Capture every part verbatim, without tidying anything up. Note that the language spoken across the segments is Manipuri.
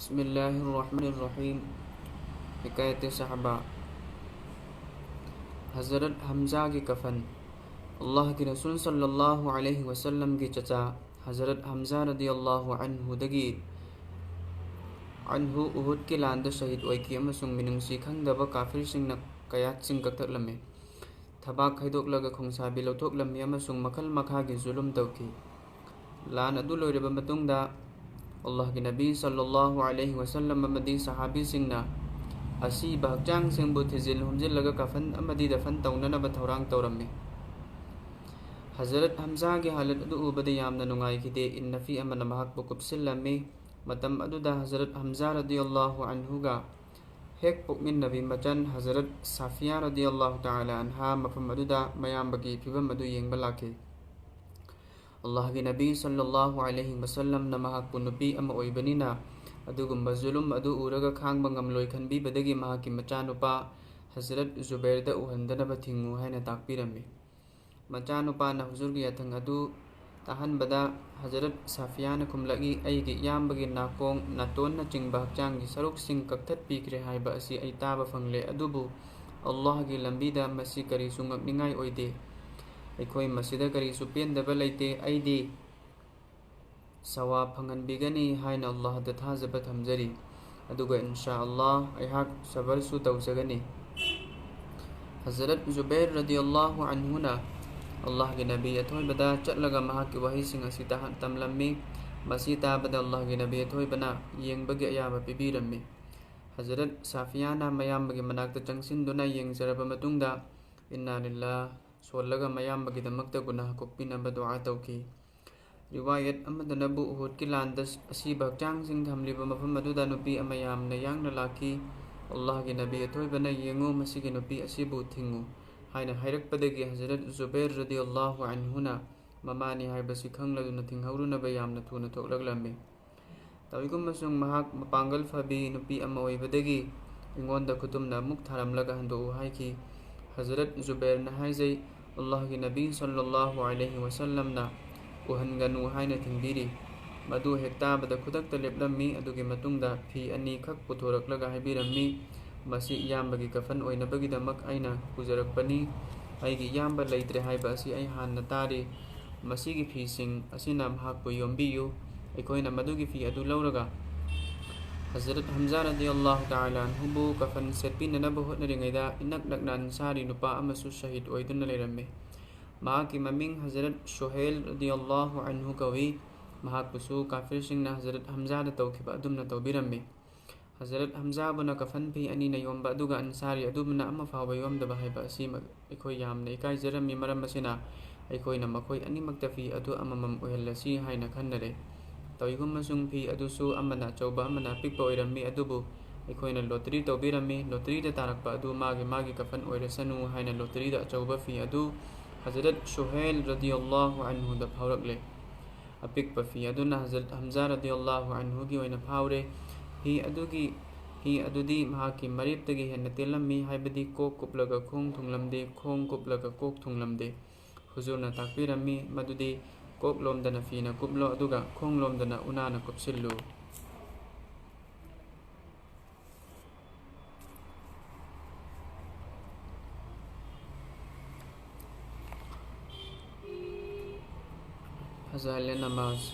بسم الله الرحمن الرحيم. حكاية الصحابة. ꯍꯖꯔꯠ ꯍꯝꯖꯥꯒꯤ ꯀꯐꯟ꯫ ꯑꯜꯂꯥꯍꯒꯤ ꯔꯁꯨꯜ ꯁꯜꯂꯜꯂꯥꯍꯨ ꯑꯂꯩꯍꯤ ꯋꯁꯜꯂꯝꯒꯤ ꯆꯆꯥ ꯍꯖꯔꯠ ꯍꯝꯖꯥ ꯔꯗꯤꯌꯜꯂꯥꯍꯨ ꯑꯟꯍꯨꯗꯒꯤ ꯑꯟꯍꯨ ꯎꯍꯨꯗꯀꯤ ꯂꯥꯟꯗ ꯁꯍꯤꯗ ꯑꯣꯏꯈꯤ ꯑꯃꯁꯨꯡ ꯃꯤꯅꯨꯡꯁꯤ ꯈꯪꯗꯕ ꯀꯥꯐꯤꯔꯁꯤꯡꯅ ꯀꯌꯥꯠꯁꯤꯡ ꯀꯛꯊꯠꯂꯝꯃꯤ꯫ ꯊꯕꯥꯛ ꯈꯥꯏꯗꯣꯛꯂꯒ ꯈꯣꯡꯁꯥꯕꯤ ꯂꯧꯊꯣꯛꯂꯝꯃꯤ ꯑꯃꯁꯨꯡ ꯃꯈꯜ ꯃꯈꯥꯒꯤ ꯖꯨꯂꯨꯝ ꯇꯧꯈꯤ꯫ ꯂꯥꯟ ꯑꯗꯨ ꯂꯣꯏꯔꯕ ꯃꯇꯨꯡꯗ ꯑꯜꯂꯥꯍꯒꯤ ꯅꯕꯤ ꯁꯜꯂꯜꯂꯥꯍꯨ ꯑꯂꯩꯍꯤ ꯋꯁꯜꯂꯝ ꯑꯃꯗꯤ ꯁꯍꯥꯕꯤꯁꯤꯡꯅ ꯑꯁꯤꯕ ꯍꯛꯆꯥꯡꯁꯤꯡꯕꯨ ꯊꯤꯖꯤꯜ ꯍꯨꯝꯖꯤꯜꯂꯒ ꯀꯐꯟ ꯑꯃꯗꯤ ꯗꯐꯟ ꯇꯧꯅꯅꯕ ꯊꯧꯔꯥꯡ ꯇꯧꯔꯝꯃꯤ꯫ ꯍꯖꯔꯠ ꯍꯝꯖꯥꯒꯤ ꯍꯥꯂꯠ ꯑꯗꯨ ꯎꯕꯗ ꯌꯥꯝꯅ ꯅꯨꯡꯉꯥꯏꯈꯤꯗꯦ꯫ ꯏꯟꯅꯐꯤ ꯑꯃꯅ ꯃꯍꯥꯛꯄꯨ ꯀꯨꯞꯁꯤꯜꯂꯝꯃꯤ꯫ ꯃꯇꯝ ꯑꯗꯨꯗ ꯍꯖꯔꯠ ꯍꯝꯖꯥ ꯔꯗꯤꯌꯜꯂꯥꯍꯨ ꯑꯟꯍꯨꯒ ꯍꯦꯛ ꯄꯣꯛꯃꯤꯟꯅꯕꯤ ꯃꯆꯟ ꯍꯖꯔꯠ ꯁꯥꯐꯤꯌꯥ ꯔꯗꯤꯌꯜꯂꯥꯍꯨ ꯇꯥꯂꯥ ꯑꯟꯍꯥ ꯃꯐꯝ ꯑꯗꯨꯗ ꯃꯌꯥꯝꯕꯒꯤ ꯐꯤꯕꯝ ꯑꯗꯨ ꯌꯦꯡꯕ ꯂꯥꯛꯈꯤ꯫ ꯑꯜꯂꯥꯍꯒꯤ ꯅꯕꯤ ꯁꯜꯂꯜꯂꯥꯍꯨ ꯑꯂꯩꯍꯤ ꯋꯁꯜꯂꯝꯅ ꯃꯍꯥꯛꯄꯨ ꯅꯨꯄꯤ ꯑꯃ ꯑꯣꯏꯕꯅꯤꯅ ꯑꯗꯨꯒꯨꯝꯕ ꯖꯨꯂꯨꯝ ꯑꯗꯨ ꯎꯔꯒ ꯈꯥꯡꯕ ꯉꯝꯂꯣꯏ ꯈꯟꯕꯤꯕꯗꯒꯤ ꯃꯍꯥꯛꯀꯤ ꯃꯆꯥꯅꯨꯄꯥ ꯍꯖꯔꯠ ꯖꯨꯕꯩꯔꯗ ꯎꯍꯟꯗꯅꯕ ꯊꯤꯡꯉꯨ ꯍꯥꯏꯅ ꯇꯥꯛꯄꯤꯔꯝꯃꯤ꯫ ꯃꯆꯥꯅꯨꯄꯥꯅ ꯍꯨꯖꯨꯔꯒꯤ ꯌꯥꯊꯪ ꯑꯗꯨ ꯇꯥꯍꯟꯕꯗ ꯍꯖꯔꯠ ꯁꯥꯐꯤꯌꯥꯅ ꯈꯨꯝꯂꯛꯏ, "ꯑꯩꯒꯤ ꯏꯌꯥꯝꯕꯒꯤ ꯅꯥꯀꯣꯡ, ꯅꯥꯇꯣꯟꯅꯆꯤꯡꯕ ꯍꯛꯆꯥꯡꯒꯤ ꯁꯔꯨꯛꯁꯤꯡ ꯀꯛꯊꯠꯄꯤꯈ꯭ꯔꯦ ꯍꯥꯏꯕ ꯑꯁꯤ ꯑꯩ ꯇꯥꯕ ꯐꯪꯂꯦ, ꯑꯗꯨꯕꯨ ꯑꯜꯂꯥꯍꯒꯤ ꯂꯝꯕꯤꯗ ꯃꯁꯤ ꯀꯔꯤꯁꯨ ꯉꯛꯅꯤꯡꯉꯥꯏ ꯑꯣꯏꯗꯦ꯫ ꯑꯩꯈꯣꯏ ꯃꯁꯤꯗ ꯀꯔꯤꯁꯨ ꯄꯦꯟꯗꯕ ꯂꯩꯇꯦ꯫ ꯑꯩꯗꯤ ꯁꯋꯥꯕ ꯐꯪꯍꯟꯕꯤꯒꯅꯤ ꯍꯥꯏꯅ ꯑꯜꯂꯥꯍꯗ ꯊꯥꯖꯕ ꯊꯝꯖꯔꯤ꯫ ꯑꯗꯨꯒ ꯏꯟꯁꯥ ꯑꯜꯂꯥꯍ ꯑꯩꯍꯥꯛ ꯁꯕꯔꯁꯨ ꯇꯧꯖꯒꯅꯤ꯫" ꯍꯖꯔꯠ ꯖꯨꯕꯩꯔ ꯔꯗꯤꯌꯜꯂꯥꯍꯨ ꯑꯟꯍꯨꯅ ꯑꯜꯂꯥꯍꯒꯤ ꯅꯕꯤ ꯑꯊꯣꯏꯕꯗ ꯆꯠꯂꯒ ꯃꯍꯥꯛꯀꯤ ꯋꯥꯍꯩꯁꯤꯡ ꯑꯁꯤ ꯇꯥꯍꯟ-, ꯇꯝꯂꯝꯃꯤ꯫ ꯃꯁꯤ ꯇꯥꯕꯗ ꯑꯜꯂꯥꯍꯒꯤ ꯅꯕꯤ ꯑꯊꯣꯏꯕꯅ ꯌꯦꯡꯕꯒꯤ ꯑꯌꯥꯕ ꯄꯤꯕꯤꯔꯝꯃꯤ꯫ ꯍꯖꯔꯠ ꯁꯥꯐꯤꯌꯥꯅ ꯃꯌꯥꯝꯕꯒꯤ ꯃꯅꯥꯛꯇ ꯆꯪꯁꯤꯟꯗꯨꯅ ꯌꯦꯡꯖꯔꯕ ꯃꯇꯨꯡꯗ, "ꯏꯟꯅꯥ ꯂꯤꯜꯂꯥꯍ" ꯁꯣꯜꯂꯒ ꯃꯌꯥꯝꯕꯒꯤꯗꯃꯛꯇ ꯒꯨꯅꯥꯍ ꯀꯣꯛꯄꯤꯅꯕ ꯗꯨꯑꯥ ꯇꯧꯈꯤ꯫ ꯔꯤꯋꯥꯌꯠ ꯑꯃꯗꯅꯕꯨ ꯎꯍꯨꯗꯀꯤ ꯂꯥꯟꯗ ꯑꯁꯤꯕ ꯍꯛꯆꯥꯡꯁꯤꯡ ꯊꯝꯂꯤꯕ ꯃꯐꯝ ꯑꯗꯨꯗ ꯅꯨꯄꯤ ꯑꯃ ꯌꯥꯝꯅ ꯌꯥꯡꯅ ꯂꯥꯛꯈꯤ꯫ ꯑꯜꯂꯥꯍꯒꯤ ꯅꯕꯤ ꯑꯊꯣꯏꯕꯅ, "ꯌꯦꯡꯉꯨ, ꯃꯁꯤꯒꯤ ꯅꯨꯄꯤ ꯑꯁꯤꯕꯨ ꯊꯤꯡꯉꯨ" ꯍꯥꯏꯅ ꯍꯥꯏꯔꯛꯄꯗꯒꯤ ꯍꯖꯔꯠ ꯖꯨꯕꯩꯔ ꯔꯗꯤꯌꯜꯂꯥꯍꯨ ꯑꯟꯍꯨꯅ ꯃꯃꯥꯅꯤ ꯍꯥꯏꯕꯁꯤ ꯈꯪꯂꯗꯨꯅ ꯊꯤꯡꯍꯧꯔꯨꯅꯕ ꯌꯥꯝꯅ ꯊꯨꯅ ꯊꯣꯛꯂꯛꯂꯝꯃꯤ꯫ ꯇꯧꯏꯒꯨꯝꯕꯁꯨꯡ ꯃꯍꯥꯛ ꯃꯄꯥꯡꯒꯜ ꯐꯕꯤ ꯅꯨꯄꯤ ꯑꯃ ꯑꯣꯏꯕꯗꯒꯤ ꯑꯩꯉꯣꯟꯗ ꯈꯨꯇꯨꯝꯅ ꯑꯃꯨꯛ ꯊꯥꯔꯝꯂꯒ ꯍꯟꯗꯣꯛꯎ ꯍꯥꯏꯈꯤ꯫ ꯍꯖꯔꯠ ꯖꯨꯕꯩꯔꯅ ꯍꯥꯏꯖꯩ, ꯑꯜꯂꯥꯍꯒꯤ ꯅꯕꯤ ꯁꯜꯂꯜꯂꯥꯍꯨ ꯑꯂꯩꯍꯤ ꯋꯁꯜꯂꯝꯅ ꯎꯍꯟꯒꯅꯨ ꯍꯥꯏꯅ ꯊꯤꯡꯕꯤꯔꯤ꯫ ꯃꯗꯨ ꯍꯦꯛ ꯇꯥꯕꯗ ꯈꯨꯗꯛꯇ ꯂꯦꯞꯂꯝꯃꯤ꯫ ꯑꯗꯨꯒꯤ ꯃꯇꯨꯡꯗ ꯐꯤ ꯑꯅꯤꯈꯛ ꯄꯨꯊꯣꯔꯛꯂꯒ ꯍꯥꯏꯕꯤꯔꯝꯃꯤ, "ꯃꯁꯤ ꯏꯌꯥꯝꯕꯒꯤ ꯀꯐꯟ ꯑꯣꯏꯅꯕꯒꯤꯗꯃꯛ ꯑꯩꯅ ꯄꯨꯖꯔꯛꯄꯅꯤ꯫ ꯑꯩꯒꯤ ꯏꯌꯥꯝꯕ ꯂꯩꯇ꯭ꯔꯦ ꯍꯥꯏꯕ ꯑꯁꯤ ꯑꯩ ꯍꯥꯟꯅ ꯇꯥꯔꯤ꯫ ꯃꯁꯤꯒꯤ ꯐꯤꯁꯤꯡ ꯑꯁꯤꯅ ꯃꯍꯥꯛꯄꯨ ꯌꯣꯝꯕꯤꯌꯨ"꯫ ꯑꯩꯈꯣꯏꯅ ꯃꯗꯨꯒꯤ ꯐꯤ ꯑꯗꯨ ꯂꯧꯔꯒ ꯍꯖꯔꯠ ꯍꯝꯖꯥ ꯔꯗꯤꯌꯜꯂꯥꯍꯨ ꯇꯥꯂꯥ ꯑꯟꯍꯨꯕꯨ ꯀꯐꯟ ꯁꯦꯠꯄꯤꯅꯅꯕ ꯍꯣꯠꯅꯔꯤꯉꯩꯗ ꯏꯅꯛ ꯅꯛꯅ ꯑꯟꯁꯥꯔꯤ ꯅꯨꯄꯥ ꯑꯃꯁꯨ ꯁꯍꯤꯗ ꯑꯣꯏꯗꯨꯅ ꯂꯩꯔꯝꯃꯤ꯫ ꯃꯍꯥꯛꯀꯤ ꯃꯃꯤꯡ ꯍꯖꯔꯠ ꯁꯨꯍꯦꯜ ꯔꯗꯤꯌꯜꯂꯥꯍꯨ ꯑꯟꯍꯨ ꯀꯧꯏ꯫ ꯃꯍꯥꯛꯄꯨꯁꯨ ꯀꯥꯐꯤꯔꯁꯤꯡꯅ ꯍꯖꯔꯠ ꯍꯝꯖꯥꯗ ꯇꯧꯈꯤꯕ ꯑꯗꯨꯝꯅ ꯇꯧꯕꯤꯔꯝꯃꯤ꯫ ꯍꯖꯔꯠ ꯍꯝꯖꯥꯕꯨꯅ ꯀꯐꯟ ꯐꯤ ꯑꯅꯤꯅ ꯌꯣꯝꯕ ꯑꯗꯨꯒ ꯑꯟꯁꯥꯔꯤ ꯑꯗꯨꯕꯨꯅ ꯑꯃ ꯐꯥꯎꯕ ꯌꯣꯝꯗꯕ ꯍꯥꯏꯕ ꯑꯁꯤ ꯑꯩꯈꯣꯏ ꯌꯥꯝꯅ ꯏꯀꯥꯏꯖꯔꯝꯃꯤ꯫ ꯃꯔꯝ ꯑꯁꯤꯅ ꯑꯩꯈꯣꯏꯅ ꯃꯈꯣꯏ ꯑꯅꯤꯃꯛꯇ ꯐꯤ ꯑꯗꯨ ꯑꯃꯃꯝ ꯑꯣꯏꯍꯜꯂꯁꯤ ꯍꯥꯏꯅ ꯈꯟꯅꯔꯦ꯫ ꯇꯧꯏꯒꯨꯝꯕꯁꯨꯡ ꯐꯤ ꯑꯗꯨꯁꯨ ꯑꯃꯅ ꯑꯆꯧꯕ ꯑꯃꯅ ꯑꯄꯤꯛꯄ ꯑꯣꯏꯔꯝꯃꯤ꯫ ꯑꯗꯨꯕꯨ ꯑꯩꯈꯣꯏꯅ ꯂꯣꯇꯔꯤ ꯇꯧꯕꯤꯔꯝꯃꯤ꯫ ꯂꯣꯇꯔꯤꯗ ꯇꯥꯔꯛꯄ ꯑꯗꯨ ꯃꯥꯒꯤ ꯃꯥꯒꯤ ꯀꯐꯟ ꯑꯣꯏꯔꯁꯅꯨ ꯍꯥꯏꯅ ꯂꯣꯇꯔꯤꯗ ꯑꯆꯧꯕ ꯐꯤ ꯑꯗꯨ ꯍꯖꯔꯠ ꯁꯨꯍꯦꯜ ꯔꯗꯤꯌꯜꯂꯥꯍꯨ ꯑꯟꯍꯨꯗ ꯐꯥꯎꯔꯛꯂꯦ꯫ ꯑꯄꯤꯛꯄ ꯐꯤ ꯑꯗꯨꯅ ꯍꯖꯔꯠ ꯍꯝꯖꯥ ꯔꯗꯤꯌꯜꯂꯥꯍꯨ ꯑꯟꯍꯨꯒꯤ ꯑꯣꯏꯅ ꯐꯥꯎꯔꯦ꯫ ꯐꯤ ꯑꯗꯨꯒꯤ, ꯐꯤ ꯑꯗꯨꯗꯤ ꯃꯍꯥꯛꯀꯤ ꯃꯔꯦꯞꯇꯒꯤ ꯍꯦꯟꯅ ꯇꯦꯜꯂꯝꯃꯤ, ꯍꯥꯏꯕꯗꯤ ꯀꯣꯛ ꯀꯨꯞꯂꯒ ꯈꯣꯡ ꯊꯨꯡꯂꯝꯗꯦ, ꯈꯣꯡ ꯀꯨꯞꯂꯒ ꯀꯣꯛ ꯊꯨꯡꯂꯝꯗꯦ꯫ ꯍꯨꯖꯨꯔꯅ ꯇꯥꯛꯄꯤꯔꯝꯃꯤ ꯃꯗꯨꯗꯤ ꯀꯣꯛ ꯂꯣꯝꯗꯅ ꯐꯤꯅ ꯀꯨꯞꯂꯣ, ꯑꯗꯨꯒ ꯈꯣꯡ ꯂꯣꯝꯗꯅ ꯎꯅꯥꯅ ꯀꯨꯞꯁꯤꯜꯂꯨ꯫ ꯐꯖꯍꯜꯂꯦ ꯅꯃꯥꯖ꯫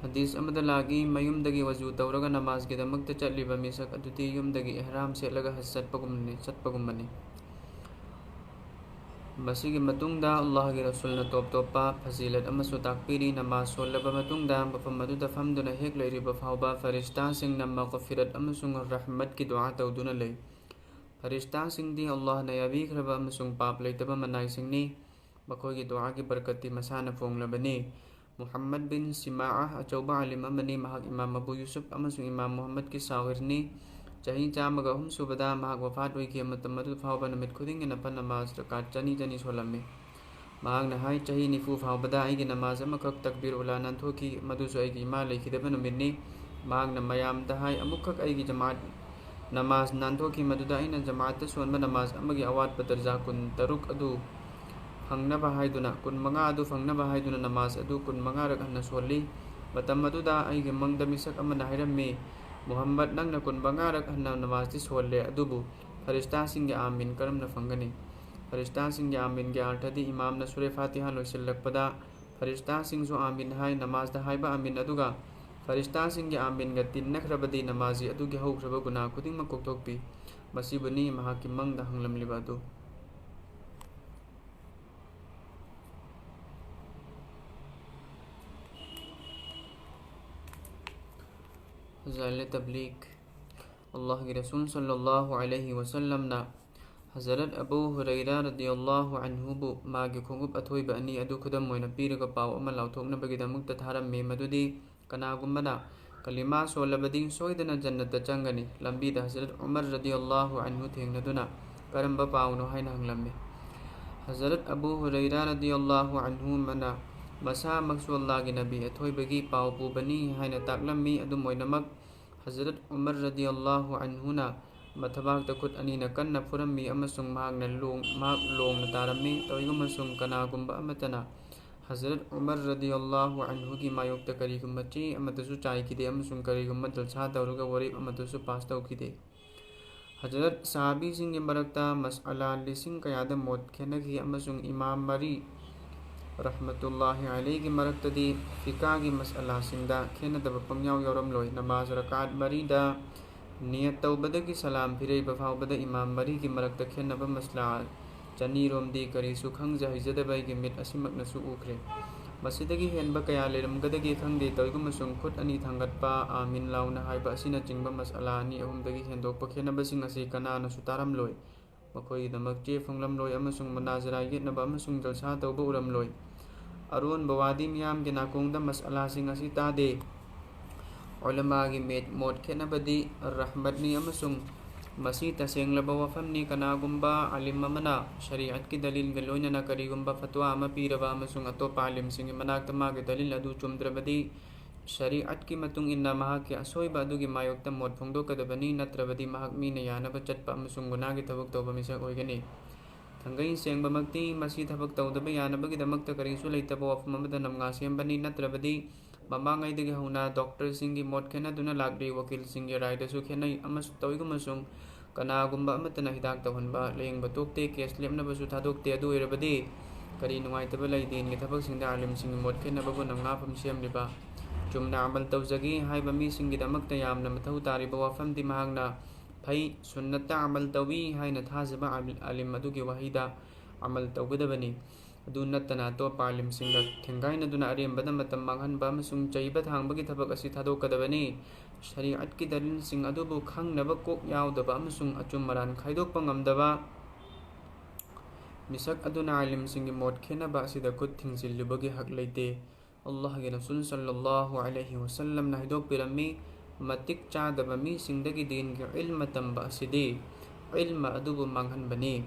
ꯍꯗꯤꯁ ꯑꯃꯗ ꯂꯥꯛꯏ, ꯃꯌꯨꯝꯗꯒꯤ ꯋꯖꯨ ꯇꯧꯔꯒ ꯅꯃꯥꯖꯒꯤꯗꯃꯛꯇ ꯆꯠꯂꯤꯕ ꯃꯤꯁꯛ ꯑꯗꯨꯗꯤ ꯌꯨꯝꯗꯒꯤ ꯏꯍ꯭ꯔꯥꯝ ꯁꯦꯠꯂꯒ ꯍꯖ ꯆꯠꯄꯒꯨꯝꯕꯅꯤ, ꯆꯠꯄꯒꯨꯝꯕꯅꯤ꯫ ꯃꯁꯤꯒꯤ ꯃꯇꯨꯡꯗ ꯑꯜꯂꯥꯍꯒꯤ ꯔꯁꯨꯜꯅ ꯇꯣꯞ ꯇꯣꯞꯄ ꯐꯖꯤꯂꯠ ꯑꯃꯁꯨ ꯇꯥꯛꯄꯤꯔꯤ꯫ ꯅꯃꯥꯖ ꯁꯣꯜꯂꯕ ꯃꯇꯨꯡꯗ ꯃꯐꯝ ꯑꯗꯨꯗ ꯐꯝꯗꯨꯅ ꯍꯦꯛ ꯂꯩꯔꯤꯕ ꯐꯥꯎꯕ ꯐꯔꯤꯁꯇꯥꯁꯤꯡꯅ ꯃꯒꯐꯤꯔꯠ ꯑꯃꯁꯨꯡ ꯔꯍꯃꯠꯀꯤ ꯗꯨꯑꯥ ꯇꯧꯗꯨꯅ ꯂꯩ꯫ ꯐꯔꯤꯁꯇꯥꯁꯤꯡꯗꯤ ꯑꯜꯂꯥꯍꯅ ꯌꯥꯕꯤꯈ꯭ꯔꯕ ꯑꯃꯁꯨꯡ ꯄꯥꯞ ꯂꯩꯇꯕ ꯃꯅꯥꯏꯁꯤꯡꯅꯤ꯫ ꯃꯈꯣꯏꯒꯤ ꯗꯨꯑꯥꯒꯤ ꯕꯔꯀꯠꯇꯤ ꯃꯁꯥꯅ ꯐꯣꯡꯂꯕꯅꯤ꯫ ꯃꯨꯍꯝꯃꯗ ꯕꯤꯟ ꯁꯤꯃꯥꯑ ꯑꯆꯧꯕ ꯑꯥꯂꯤꯝ ꯑꯃꯅꯤ꯫ ꯃꯍꯥꯛ ꯏꯃꯥꯝ ꯑꯕꯨ ꯌꯨꯁꯨꯐ ꯑꯃꯁꯨꯡ ꯏꯃꯥꯝ ꯃꯨꯍꯝꯃꯗꯀꯤ ꯁꯥꯒꯤꯔꯅꯤ꯫ ꯆꯍꯤ ꯆꯥꯝꯃꯒ ꯑꯍꯨꯝ ꯁꯨꯕꯗ ꯃꯍꯥꯛ ꯋꯐꯥꯠ ꯑꯣꯏꯈꯤ꯫ ꯃꯇꯝ ꯑꯗꯨ ꯐꯥꯎꯕ ꯅꯨꯃꯤꯠ ꯈꯨꯗꯤꯡꯒꯤ ꯅꯐꯜ ꯅꯃꯥꯖ ꯔꯀꯥꯠ ꯆꯅꯤ ꯆꯅꯤ ꯁꯣꯜꯂꯝꯃꯤ꯫ ꯃꯍꯥꯛꯅ ꯍꯥꯏ, "ꯆꯍꯤ ꯅꯤꯐꯨ ꯐꯥꯎꯕꯗ ꯑꯩꯒꯤ ꯅꯃꯥꯖ ꯑꯃꯈꯛ ꯇꯛꯕꯤꯔ ꯎꯂꯥ ꯅꯥꯟꯊꯣꯛꯈꯤ, ꯃꯗꯨꯁꯨ ꯑꯩꯒꯤ ꯏꯃꯥ ꯂꯩꯈꯤꯗꯕ ꯅꯨꯃꯤꯠꯅꯤ"꯫ ꯃꯍꯥꯛꯅ ꯃꯌꯥꯝꯗ ꯍꯥꯏ, "ꯑꯃꯨꯛꯈꯛ ꯑꯩꯒꯤ ꯖꯃꯥꯠ ꯅꯃꯥꯖ ꯅꯥꯟꯊꯣꯛꯈꯤ, ꯃꯗꯨꯗ ꯑꯩꯅ ꯖꯃꯥꯠꯇ ꯁꯣꯟꯕ ꯅꯃꯥꯖ ꯑꯃꯒꯤ ꯑꯋꯥꯠꯄ ꯗꯔꯖꯥ ꯀꯨꯟ ꯇꯔꯨꯛ ꯑꯗꯨ ꯐꯪꯅꯕ ꯍꯥꯏꯗꯨꯅ, ꯀꯨꯟꯃꯉꯥ ꯑꯗꯨ ꯐꯪꯅꯕ ꯍꯥꯏꯗꯨꯅ ꯅꯃꯥꯖ ꯑꯗꯨ ꯀꯨꯟꯃꯉꯥꯔꯛ ꯍꯟꯅ ꯁꯣꯜꯂꯤ꯫ ꯃꯇꯝ ꯑꯗꯨꯗ ꯑꯩꯒꯤ ꯃꯪꯗ ꯃꯤꯁꯛ ꯑꯃꯅ ꯍꯥꯏꯔꯝꯃꯤ, "ꯃꯨꯍꯝꯃꯗ, ꯅꯪꯅ ꯀꯨꯟꯃꯉꯥꯔꯛ ꯍꯟꯅ ꯅꯃꯥꯖꯇꯤ ꯁꯣꯜꯂꯦ, ꯑꯗꯨꯕꯨ ꯐꯔꯤꯁꯇꯥꯁꯤꯡꯒꯤ ꯑꯥꯃꯤꯟ ꯀꯔꯝꯅ ꯐꯪꯒꯅꯤ?" ꯐꯔꯤꯁꯇꯥꯁꯤꯡꯒꯤ ꯑꯥꯃꯤꯟꯒꯤ ꯑꯥꯔꯊꯗꯤ ꯏꯃꯥꯝꯅ ꯁꯨꯔꯦ ꯐꯥꯇꯤꯍꯥ ꯂꯣꯏꯁꯤꯜꯂꯛꯄꯗ ꯐꯔꯤꯁꯇꯥꯁꯤꯡꯁꯨ ꯑꯥꯃꯤꯟ ꯍꯥꯏ, ꯅꯃꯥꯖꯗ ꯍꯥꯏꯕ ꯑꯥꯃꯤꯟ ꯑꯗꯨꯒ ꯐꯔꯤꯁꯇꯥꯁꯤꯡꯒꯤ ꯑꯥꯃꯤꯟꯒ ꯇꯤꯟꯅꯈ꯭ꯔꯕꯗꯤ ꯅꯃꯥꯖꯤ ꯑꯗꯨꯒꯤ ꯍꯧꯈ꯭ꯔꯕ ꯒꯨꯅꯥ ꯈꯨꯗꯤꯡꯃꯛ ꯀꯣꯛꯊꯣꯛꯄꯤ꯫ ꯃꯁꯤꯕꯨꯅꯤ ꯃꯍꯥꯛꯀꯤ ꯃꯪꯗ ꯍꯪꯂꯝꯂꯤꯕ ꯑꯗꯨ꯫ ꯐꯖꯍꯜꯂꯦ ꯇꯕ꯭ꯂꯤꯒ꯫ ꯑꯜꯂꯥꯍꯒꯤ ꯔꯁꯨꯜ ꯁꯜꯂꯜꯂꯥꯍꯨ ꯑꯂꯩꯍꯤ ꯋꯁꯜꯂꯝꯅ ꯍꯖꯔꯠ ꯑꯕꯨ ꯍꯨꯔꯩꯔꯥ ꯔꯗꯤꯌꯜꯂꯥꯍꯨ ꯑꯟꯍꯨꯕꯨ ꯃꯥꯒꯤ ꯈꯣꯡꯎꯞ ꯑꯊꯣꯏꯕ ꯑꯅꯤ ꯑꯗꯨ ꯈꯨꯗꯝ ꯑꯣꯏꯅ ꯄꯤꯔꯒ ꯄꯥꯎ ꯑꯃ ꯂꯥꯎꯊꯣꯛꯅꯕꯒꯤꯗꯃꯛꯇ ꯊꯥꯔꯝꯃꯤ, ꯃꯗꯨꯗꯤ ꯀꯅꯥꯒꯨꯝꯕꯅ ꯀꯂꯤꯃꯥ ꯁꯣꯜꯂꯕꯗꯤ ꯁꯣꯏꯗꯅ ꯖꯟꯅꯠꯇ ꯆꯪꯒꯅꯤ꯫ ꯂꯝꯕꯤꯗ ꯍꯖꯔꯠ ꯎꯃꯔ ꯔꯗꯤꯌꯜꯂꯥꯍꯨ ꯑꯟꯍꯨ ꯊꯦꯡꯅꯗꯨꯅ ꯀꯔꯝꯕ ꯄꯥꯎꯅꯣ ꯍꯥꯏꯅ ꯍꯪꯂꯝꯃꯤ꯫ ꯍꯖꯔꯠ ꯑꯕꯨ ꯍꯨꯔꯩꯔꯥ ꯔꯗꯤꯌꯜꯂꯥꯍꯨ ꯑꯟꯍꯨ ꯑꯃꯅ ꯃꯁꯥꯃꯛꯁꯨ ꯑꯜꯂꯥꯍꯒꯤ ꯅꯕꯤ ꯑꯊꯣꯏꯕꯒꯤ ꯄꯥꯎ ꯄꯨꯕꯅꯤ ꯍꯥꯏꯅ ꯇꯥꯛꯂꯝꯃꯤ꯫ ꯑꯗꯨꯝ ꯑꯣꯏꯅꯃꯛ, ꯍꯖꯔꯠ ꯎꯃꯔ ꯔꯗꯤꯌꯜꯂꯥꯍꯨ ꯑꯟꯍꯨꯅ ꯃꯊꯕꯥꯛꯇ ꯈꯨꯠ ꯑꯅꯤꯅ ꯀꯟꯅ ꯐꯨꯔꯝꯃꯤ ꯑꯃꯁꯨꯡ ꯃꯍꯥꯛꯅ ꯂꯣꯡ-, ꯃꯍꯥꯛ ꯂꯣꯡꯅ ꯇꯥꯔꯝꯃꯤ꯫ ꯇꯧꯏꯒꯨꯝꯕꯁꯨꯡ ꯀꯅꯥꯒꯨꯝꯕ ꯑꯃꯠꯇꯅ ꯍꯖꯔꯠ ꯎꯃꯔ ꯔꯗꯤꯌꯜꯂꯥꯍꯨ ꯑꯟꯍꯨꯒꯤ ꯃꯥꯌꯣꯛꯇ ꯀꯔꯤꯒꯨꯝꯕ ꯆꯦ ꯑꯃꯠꯇꯁꯨ ꯆꯥꯏꯈꯤꯗꯦ ꯑꯃꯁꯨꯡ ꯀꯔꯤꯒꯨꯝꯕ ꯖꯜꯁꯥ ꯇꯧꯔꯒ ꯋꯥꯔꯦꯞ ꯑꯃꯠꯇꯁꯨ ꯄꯥꯁ ꯇꯧꯈꯤꯗꯦ꯫ ꯍꯖꯔꯠ ꯁꯍꯥꯕꯤꯁꯤꯡꯒꯤ ꯃꯔꯛꯇ ꯃꯁꯑꯂꯥ ꯂꯤꯁꯤꯡ ꯀꯌꯥꯗ ꯃꯣꯠ ꯈꯦꯠꯅꯈꯤ ꯑꯃꯁꯨꯡ ꯏꯃꯥꯝ ꯃꯔꯤ ꯔꯍꯃꯇꯨꯜꯂꯥꯍꯤ ꯑꯂꯩꯒꯤ ꯃꯔꯛꯇꯗꯤ ꯐꯤꯀꯥꯒꯤ ꯃꯁꯑꯂꯥꯁꯤꯡꯗ ꯈꯦꯠꯅꯗꯕ ꯄꯪꯌꯥꯎ ꯌꯥꯎꯔꯝꯂꯣꯏ꯫ ꯅꯃꯥꯖ ꯔꯀꯥꯠ ꯃꯔꯤꯗ ꯅꯤꯌꯠ ꯇꯧꯕꯗꯒꯤ ꯁꯂꯥꯝ ꯐꯤꯔꯩꯕ ꯐꯥꯎꯕꯗ ꯏꯃꯥꯝ ꯃꯔꯤꯒꯤ ꯃꯔꯛꯇ ꯈꯦꯠꯅꯕ ꯃꯁꯂꯥ ꯆꯅꯤꯔꯣꯝꯗꯤ ꯀꯔꯤꯁꯨ ꯈꯪꯖ ꯍꯩꯖꯗꯕ ꯑꯩꯒꯤ ꯃꯤꯠ ꯑꯁꯤꯃꯛꯅꯁꯨ ꯎꯈ꯭ꯔꯦ꯫ ꯃꯁꯤꯗꯒꯤ ꯍꯦꯟꯕ ꯀꯌꯥ ꯂꯩꯔꯝꯒꯗꯒꯦ ꯈꯪꯗꯦ꯫ ꯇꯧꯏꯒꯨꯝꯕꯁꯨꯡ ꯈꯨꯠ ꯑꯅꯤ ꯊꯥꯡꯒꯠꯄ, "ꯑꯥꯃꯤꯟ" ꯂꯥꯎꯅ ꯍꯥꯏꯕ ꯑꯁꯤꯅꯆꯤꯡꯕ ꯃꯁꯑꯂꯥ ꯑꯅꯤ ꯑꯍꯨꯝꯗꯒꯤ ꯍꯦꯟꯗꯣꯛꯄ ꯈꯦꯠꯅꯕꯁꯤꯡ ꯑꯁꯤ ꯀꯅꯥꯅꯁꯨ ꯇꯥꯔꯝꯂꯣꯏ꯫ ꯃꯈꯣꯏꯒꯤꯗꯃꯛ ꯆꯦ ꯐꯣꯡꯂꯝꯂꯣꯏ ꯑꯃꯁꯨꯡ ꯃꯨꯅꯥꯖꯔꯥ ꯌꯦꯠꯅꯕ ꯑꯃꯁꯨꯡ ꯖꯜꯁꯥ ꯇꯧꯕ ꯎꯔꯝꯂꯣꯏ꯫ ꯑꯔꯣꯟꯕ ꯋꯥꯗꯤ ꯃꯤꯌꯥꯝꯒꯤ ꯅꯥꯀꯣꯡꯗ ꯃꯁꯑꯂꯥꯁꯤꯡ ꯑꯁꯤ ꯇꯥꯗꯦ꯫ ꯎꯂꯃꯥꯒꯤ ꯃꯦꯠ-, ꯃꯣꯠ ꯈꯦꯠꯅꯕꯗꯤ ꯔꯍꯃꯠꯅꯤ ꯑꯃꯁꯨꯡ ꯃꯁꯤ ꯇꯁꯦꯡꯂꯕ ꯋꯥꯐꯝꯅꯤ꯫ ꯀꯅꯥꯒꯨꯝꯕ ꯑꯥꯂꯤꯝ ꯑꯃꯅ ꯁꯔꯤꯑꯠꯀꯤ ꯗꯂꯤꯜꯒ ꯂꯣꯏꯅꯅ ꯀꯔꯤꯒꯨꯝꯕ ꯐꯠꯋꯥ ꯑꯃ ꯄꯤꯔꯕ ꯑꯃꯁꯨꯡ ꯑꯇꯣꯞꯄ ꯑꯥꯂꯤꯝꯁꯤꯡꯒꯤ ꯃꯅꯥꯛꯇ ꯃꯥꯒꯤ ꯗꯂꯤꯜ ꯑꯗꯨ ꯆꯨꯝꯗ꯭ꯔꯕꯗꯤ, ꯁꯔꯤꯑꯠꯀꯤ ꯃꯇꯨꯡ ꯏꯟꯅ ꯃꯍꯥꯛꯀꯤ ꯑꯁꯣꯏꯕ ꯑꯗꯨꯒꯤ ꯃꯥꯌꯣꯛꯇ ꯃꯣꯠ ꯐꯣꯡꯗꯣꯛꯀꯗꯕꯅꯤ, ꯅꯠꯇ꯭ꯔꯕꯗꯤ ꯃꯍꯥꯛ ꯃꯤꯅ ꯌꯥꯅꯕ ꯆꯠꯄ ꯑꯃꯁꯨꯡ ꯒꯨꯅꯥꯒꯤ ꯊꯕꯛ ꯇꯧꯕ ꯃꯤꯁꯛ ꯑꯣꯏꯒꯅꯤ꯫ ꯊꯥꯡꯒꯩ ꯁꯦꯡꯕꯃꯛꯇꯤ ꯃꯁꯤ ꯊꯕꯛ ꯇꯧꯗꯕ ꯌꯥꯅꯕꯒꯤꯗꯃꯛꯇ ꯀꯔꯤꯁꯨ ꯂꯩꯇꯕ ꯋꯥꯐꯝ ꯑꯃꯗ ꯅꯝꯉꯥ ꯁꯦꯝꯕꯅꯤ꯫ ꯅꯠꯇ꯭ꯔꯕꯗꯤ ꯃꯃꯥꯡꯉꯩꯗꯒꯤ ꯍꯧꯅ ꯗꯣꯛꯇꯔꯁꯤꯡꯒꯤ ꯃꯣꯠ ꯈꯦꯠꯅꯗꯨꯅ ꯂꯥꯛꯂꯤ, ꯋꯀꯤꯜꯁꯤꯡꯒꯤ ꯔꯥꯏꯗꯁꯨ ꯈꯦꯠꯅꯩ꯫ ꯑꯃꯁꯨ ꯇꯧꯏꯒꯨꯝꯕꯁꯨꯡ ꯀꯅꯥꯒꯨꯝꯕ ꯑꯃꯠꯇꯅ ꯍꯤꯗꯥꯛ ꯇꯧꯍꯟꯕ, ꯂꯥꯌꯦꯡꯕ ꯇꯣꯛꯇꯦ, ꯀꯦꯁ ꯂꯦꯞꯅꯕꯁꯨ ꯊꯥꯗꯣꯛꯇꯦ꯫ ꯑꯗꯨ ꯑꯣꯏꯔꯕꯗꯤ ꯀꯔꯤ ꯅꯨꯡꯉꯥꯏꯇꯕ ꯂꯩ? ꯗꯤꯟꯒꯤ ꯊꯕꯛꯁꯤꯡꯗ ꯑꯥꯂꯤꯝꯁꯤꯡꯒꯤ ꯃꯣꯠ ꯈꯦꯠꯅꯕꯕꯨ ꯅꯝꯉꯥꯐꯝ ꯁꯦꯝꯂꯤꯕ? ꯆꯨꯝꯅ ꯑꯃꯜ ꯇꯧꯖꯒꯦ ꯍꯥꯏꯕ ꯃꯤꯁꯤꯡꯒꯤꯗꯃꯛꯇ ꯌꯥꯝꯅ ꯃꯊꯧ ꯇꯥꯔꯤꯕ ꯋꯥꯐꯝꯗꯤ ꯃꯍꯥꯛꯅ ꯐꯩ, ꯁꯨꯟꯅꯠꯇ ꯑꯃꯜ ꯇꯧꯏ ꯍꯥꯏꯅ ꯊꯥꯖꯕ ꯑꯥꯂꯤꯝ ꯑꯗꯨꯒꯤ ꯋꯥꯍꯩꯗ ꯑꯃꯜ ꯇꯧꯒꯗꯕꯅꯤ꯫ ꯑꯗꯨ ꯅꯠꯇꯅ ꯑꯇꯣꯞꯄ ꯑꯥꯂꯤꯝꯁꯤꯡꯒ ꯊꯦꯡꯒꯥꯏꯅꯗꯨꯅ ꯑꯔꯦꯝꯕꯗ ꯃꯇꯝ ꯃꯥꯡꯍꯟꯕ ꯑꯃꯁꯨꯡ ꯆꯩꯕ ꯊꯥꯡꯕꯒꯤ ꯊꯕꯛ ꯑꯁꯤ ꯊꯥꯗꯣꯛꯀꯗꯕꯅꯤ꯫ ꯁꯔꯤꯑꯠꯀꯤ ꯗꯂꯤꯜꯁꯤꯡ ꯑꯗꯨꯕꯨ ꯈꯪꯅꯕ ꯀꯣꯛ ꯌꯥꯎꯗꯕ ꯑꯃꯁꯨꯡ ꯑꯆꯨꯝ ꯑꯔꯥꯟ ꯈꯥꯏꯗꯣꯛꯄ ꯉꯝꯗꯕ ꯃꯤꯁꯛ ꯑꯗꯨꯅ ꯑꯥꯂꯤꯝꯁꯤꯡꯒꯤ ꯃꯣꯠ ꯈꯦꯠꯅꯕ ꯑꯁꯤꯗ ꯈꯨꯠ ꯊꯤꯡꯖꯤꯜꯂꯨꯕꯒꯤ ꯍꯛ ꯂꯩꯇꯦ꯫ ꯑꯜꯂꯥꯍꯒꯤ ꯔꯁꯨꯜ ꯁꯜꯂꯜꯂꯥꯍꯨ ꯑꯂꯩꯍꯤ ꯋꯁꯜꯂꯝꯅ ꯍꯥꯏꯗꯣꯛꯄꯤꯔꯝꯃꯤ, ꯃꯇꯤꯛ ꯆꯥꯗꯕ ꯃꯤꯁꯤꯡꯗꯒꯤ ꯗꯤꯟꯒꯤ ꯏꯜꯃ ꯇꯝꯕ ꯑꯁꯤꯗꯤ ꯏꯜꯃ ꯑꯗꯨꯕꯨ ꯃꯥꯡꯍꯟꯕꯅꯤ꯫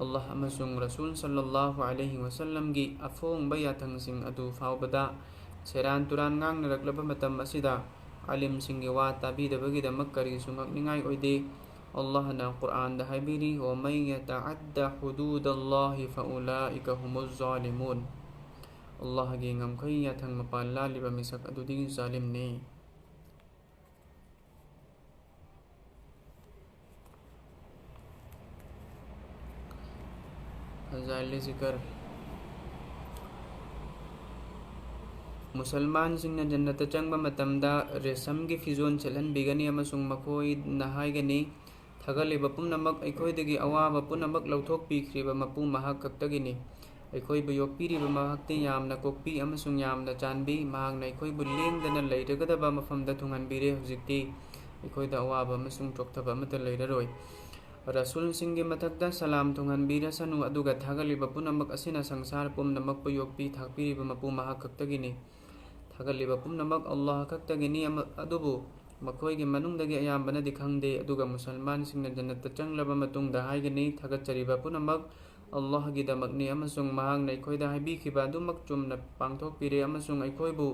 ꯑꯜꯂꯥꯍ ꯑꯃꯁꯨꯡ ꯔꯁꯨꯜ ꯁꯜꯂꯜꯂꯥꯍꯨ ꯑꯂꯩꯍꯤ ꯋꯁꯜꯂꯝꯒꯤ ꯑꯐꯣꯡꯕ ꯌꯥꯊꯪꯁꯤꯡ ꯑꯗꯨ ꯐꯥꯎꯕꯗ ꯁꯦꯔꯥꯟ ꯇꯨꯔꯥꯟ ꯉꯥꯡꯅꯔꯛꯂꯕ ꯃꯇꯝ ꯑꯁꯤꯗ ꯑꯥꯂꯤꯝꯁꯤꯡꯒꯤ ꯋꯥ ꯇꯥꯕꯤꯗꯕꯒꯤꯗꯃꯛ ꯀꯔꯤꯁꯨ ꯉꯛꯅꯤꯡꯉꯥꯏ ꯑꯣꯏꯗꯦ꯫ ꯑꯜꯂꯥꯍꯅ ꯀꯨꯔꯥꯟꯗ ꯍꯥꯏꯕꯤꯔꯤ, "ومن يتعد حدود الله فأولئك هم الظالمون"꯫ ꯑꯜꯂꯥꯍꯒꯤ ꯉꯝꯈꯩ ꯌꯥꯊꯪ ꯃꯄꯥꯟ ꯂꯥꯜꯂꯤꯕ ꯃꯤꯁꯛ ꯑꯗꯨꯗꯤ ꯖꯥꯂꯤꯝꯅꯤ꯫ ꯐꯖꯥꯏꯜ ꯖꯤꯀꯔ꯫ ꯃꯨꯁꯜꯃꯥꯟꯁꯤꯡꯅ ꯖꯟꯅꯠꯇ ꯆꯪꯕ ꯃꯇꯝꯗ ꯔꯦꯁꯝꯒꯤ ꯐꯤꯖꯣꯜ ꯁꯦꯠꯍꯟꯕꯤꯒꯅꯤ ꯑꯃꯁꯨꯡ ꯃꯈꯣꯏꯅ ꯍꯥꯏꯒꯅꯤ, "ꯊꯥꯒꯠꯂꯤꯕ ꯄꯨꯝꯅꯃꯛ ꯑꯩꯈꯣꯏꯗꯒꯤ ꯑꯋꯥꯕ ꯄꯨꯝꯅꯃꯛ ꯂꯧꯊꯣꯛꯄꯤꯈ꯭ꯔꯤꯕ ꯃꯄꯨ ꯃꯍꯥꯛ ꯈꯛꯇꯒꯤꯅꯤ꯫ ꯑꯩꯈꯣꯏꯕꯨ ꯌꯣꯛꯄꯤꯔꯤꯕ ꯃꯍꯥꯛꯇꯤ ꯌꯥꯝꯅ ꯀꯣꯛꯄꯤ ꯑꯃꯁꯨꯡ ꯌꯥꯝꯅ ꯆꯥꯟꯕꯤ꯫ ꯃꯍꯥꯛꯅ ꯑꯩꯈꯣꯏꯕꯨ ꯂꯦꯡꯗꯅ ꯂꯩꯔꯒꯗꯕ ꯃꯐꯝꯗ ꯊꯨꯡꯍꯟꯕꯤꯔꯦ꯫ ꯍꯧꯖꯤꯛꯇꯤ ꯑꯩꯈꯣꯏꯗ ꯑꯋꯥꯕ ꯑꯃꯁꯨꯡ ꯆꯣꯛꯊꯕ ꯑꯃꯠꯇ ꯂꯩꯔꯔꯣꯏ"꯫ ꯔꯁꯨꯜꯁꯤꯡꯒꯤ ꯃꯊꯛꯇ ꯁꯂꯥꯝ ꯊꯨꯡꯍꯟꯕꯤꯔꯁꯅꯨ, ꯑꯗꯨꯒ ꯊꯥꯒꯠꯂꯤꯕ ꯄꯨꯝꯅꯃꯛ ꯑꯁꯤꯅ ꯁꯪꯁꯥꯔ ꯄꯨꯝꯅꯃꯛꯄꯨ ꯌꯣꯛꯄꯤ ꯊꯥꯛꯄꯤꯔꯤꯕ ꯃꯄꯨ ꯃꯍꯥꯛ ꯈꯛꯇꯒꯤꯅꯤ꯫ ꯊꯥꯒꯠꯂꯤꯕ ꯄꯨꯝꯅꯃꯛ ꯑꯜꯂꯥꯍ ꯈꯛꯇꯒꯤꯅꯤ, ꯑꯃ-, ꯑꯗꯨꯕꯨ ꯃꯈꯣꯏꯒꯤ ꯃꯅꯨꯡꯗꯒꯤ ꯑꯌꯥꯝꯕꯅꯗꯤ ꯈꯪꯗꯦ꯫ ꯑꯗꯨꯒ ꯃꯨꯁꯜꯃꯥꯟꯁꯤꯡꯅ ꯖꯟꯅꯠꯇ ꯆꯪꯂꯕ ꯃꯇꯨꯡꯗ ꯍꯥꯏꯒꯅꯤ, "ꯊꯥꯒꯠꯆꯔꯤꯕ ꯄꯨꯝꯅꯃꯛ ꯑꯜꯂꯥꯍꯒꯤꯗꯃꯛꯅꯤ, ꯑꯃꯁꯨꯡ ꯃꯍꯥꯛꯅ ꯑꯩꯈꯣꯏꯗ ꯍꯥꯏꯕꯤꯈꯤꯕ ꯑꯗꯨꯃꯛ ꯆꯨꯝꯅ ꯄꯥꯡꯊꯣꯛꯄꯤꯔꯦ, ꯑꯃꯁꯨꯡ ꯑꯩꯈꯣꯏꯕꯨ